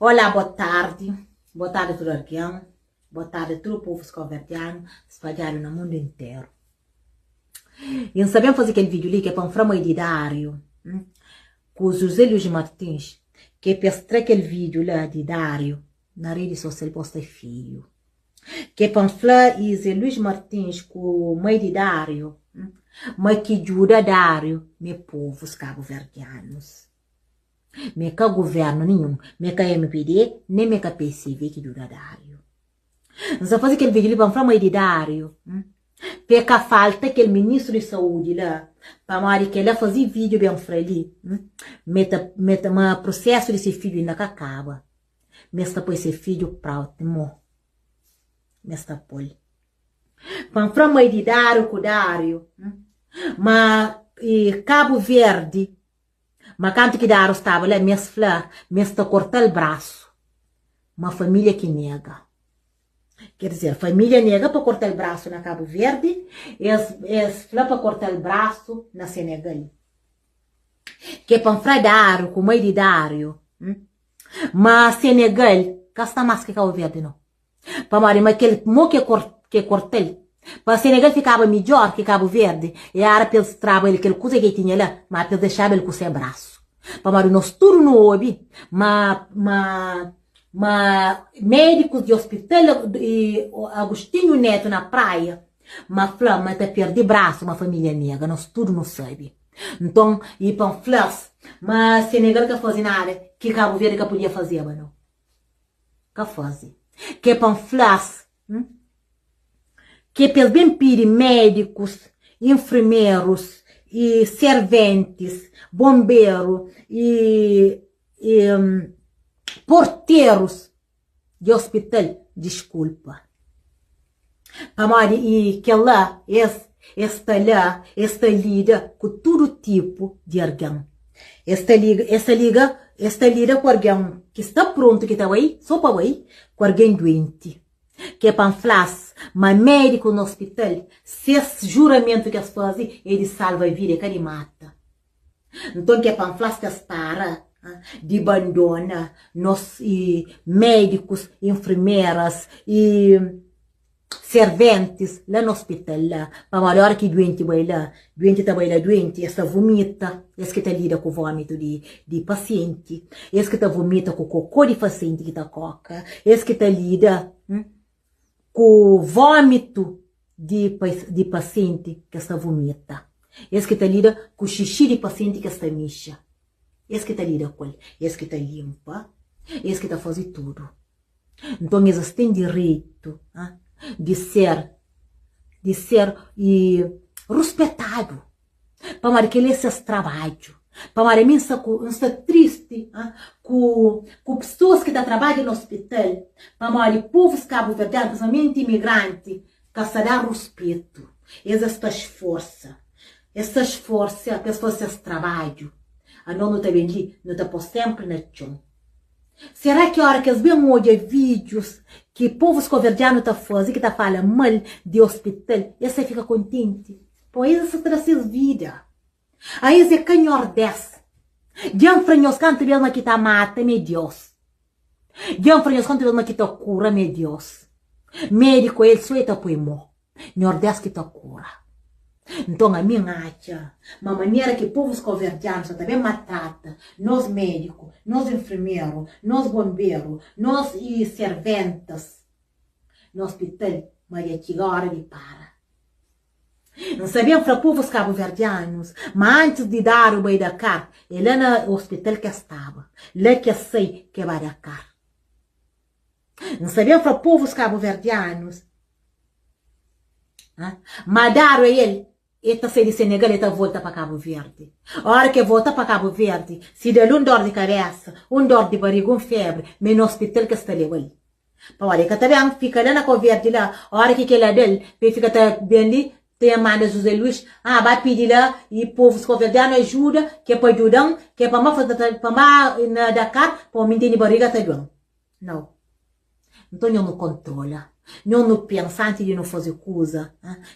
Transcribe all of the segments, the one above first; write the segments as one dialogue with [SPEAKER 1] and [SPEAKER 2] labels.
[SPEAKER 1] Olá, boa tardi. Boa tardi tudu algen. Boa tardi tudu povus kauverdianu spadjadu na mundu interu. I N sta ben faze kel vídiu li ki é pa N fra mai di Dáriu ku José Luís Martins ki é pa es tra kel vídiu la di Dáriu na redi sosial pa sta feiu. Ki é pa N fla i Zé Luís Martins ku mai di Dáriu ma ki djuda Dáriu m'é povus kabuverdianus. M'é ka guvérnu ninhun, m'é ka mpd nen m'é ka psv ki djuda Dáriu. N sta faze kel vídiu li pa N fla mai di Dáriu pa e ka falta kel ministru di saúdi la pamodi kel la faze vídiu ben fla li ma prusésu di se fidju inda ka kaba. Ma es ta poi se fidju prótimu. Ma es ta pô-l. Pa N fla mai di Dáriu ku Dáriu ma Kabu Verdi Ma kantu ki Dáriu staba la, mi es fla ma es ta korta-l brasu. Ma família ki nega. Ker dizer, família nega pa korta-l brasu na Kabu Verdi, es es fla pa korta-l brasu na Senegal. Ke pa N fla Dáriu ku mai di Dáriu, ma Senegal ka sta más ki Kabu Verdi, nau. Pamodi ma kel mo ke ke korta-l pa Senegal fikaba midjor ki Kabu Verdi e ara pa es traba el kel kuza ki el tinha la, ma pa es dexaba el ku se brasu. Pamodi nos tudu nu obi ma ma ma medikus di ospital di Agostinho Neto na Praia ma fla ma ta perdi brasu ma familia nega, nos tudu nu sabi. Nton i pa N fla-s ma Senegal ka fazi nada ki Kabu Verdi ka podia fazeba, nau. Ka faze. Ke pa N fla-s, hum? Ke pa es ben pidi médikus, infrimerus, i serventis, bonberu, i, i porterus di ospital diskulpa. Pamodi i kel-la, es, es sta la, es ta lida ku tudu tipu di argen. Es ta liga, es ta liga, es ta lida ku argen ki sta prontu ki ta bai, so pa bai, ku argen duenti. Ke pa N fla-s ma médikus na ospital, ses juramentu ki es faze é di salva vida, é ka di mata. Nton ke pa N fla-s pa es para di bandona nos médikus, infrimeras i serventis la na ospital la, pamodi ora ki duenti bai la, duenti ta bai la duenti, es ta vumita, es ki ta lida ku vómitu di pasienti, es ki ta vumita ku kokô di pasienti ki ta koka, es ki ta lida ku vómitu di pasienti ki es ta vumita, es ki ta lida ku xixi di pasienti ki es ta mixa, es ki ta lida ku el, es ki ta linpa, es ki ta faze tudu. Nton es ten direitu di ser di ser i ruspetadu. Pamodi kel-li é ses trabadju. Pamodi ami N sta ku N sta tristi ku ku pesoas ki ta trabadja na ospital, pamodi povus kabuverdianu, prinsipalmenti imigranti, ka sta da ruspetu. Es es ta sforsa, es ta sforsa pa es faze ses trabadju. Anos nu ta ben li, nu ta pô sénpri na txon. Será ki ora ki es ben odja vídius ki povus kabuverdianu ta faze ki ta fala mal di ospital, es ta fika kontenti? Po es sa ta da ses vida. A es é ka Nhordés. Dja N fla nhos kantu bês ma ki ta mata ma é Diós. Dja N fla nhos kantu bês ma ki ta kura ma é Diós. Médiku el sô e ta poi mô. Nhordés ki ta kura. Nton ami N atxa ma manera ki povus kauverdianu sa ta ben matrata nos médiku, nos infrimeru, nos bonberu, nos serventas na ospital ma dja txiga óra di para. N sa ben fla povus kabuverdianus ma antis di Dáriu bai Dakar, é la na ospital ki es staba, la ki es sai ki e ba Dakar. N sa ben fla povus kabuverdianus ma Dáriu é el, e ta sai di Senegal e ta volta pa Kabu Verdi. Ora ki e volta pa Kabu Verdi, si da-l un dor di kabesa, un dor di bariga, un febri, ma é na ospital ki es ta leba-l. Pamodi e ka ta ben fika la na Kau Verdi la, ora ki kel la da-l, pa e fika ta ben li, ta ben manda José Luís, ah, ba pidi la i povus kauverdianu ajuda, ki é pa djuda-m, ki é pa N ba faze pa N ba na Dakar, pa omi N tene bariga ta dua-m. Nau. Nton nhos nu kontrola, nhos nu pensa antis di nu faze kuza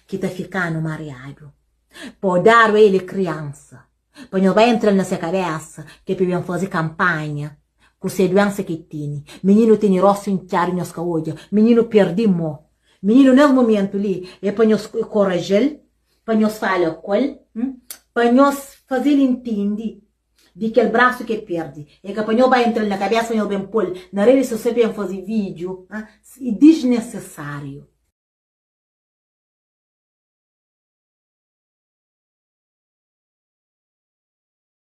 [SPEAKER 1] ki ta fika-nu mariadu. Pa dadu el é kriansa, Pa nhos ba entra-l na se kabésa, ke pa e ben faze kanpanha. Ku se duensa ki tene. Mininu tene rostu intxadu nhos ka odja. Mininu perdi mo. Mininu nes mumentu li e pa nhos koraja-l, pa nhos fala ku el, pa nhos faze-l intende di kel brasu ki e perdi. E ka pa nhos ba entra-l na kabesa pa nhos ben pô-l na redi sosial pa ben faze vídiu. E disnesesáriu.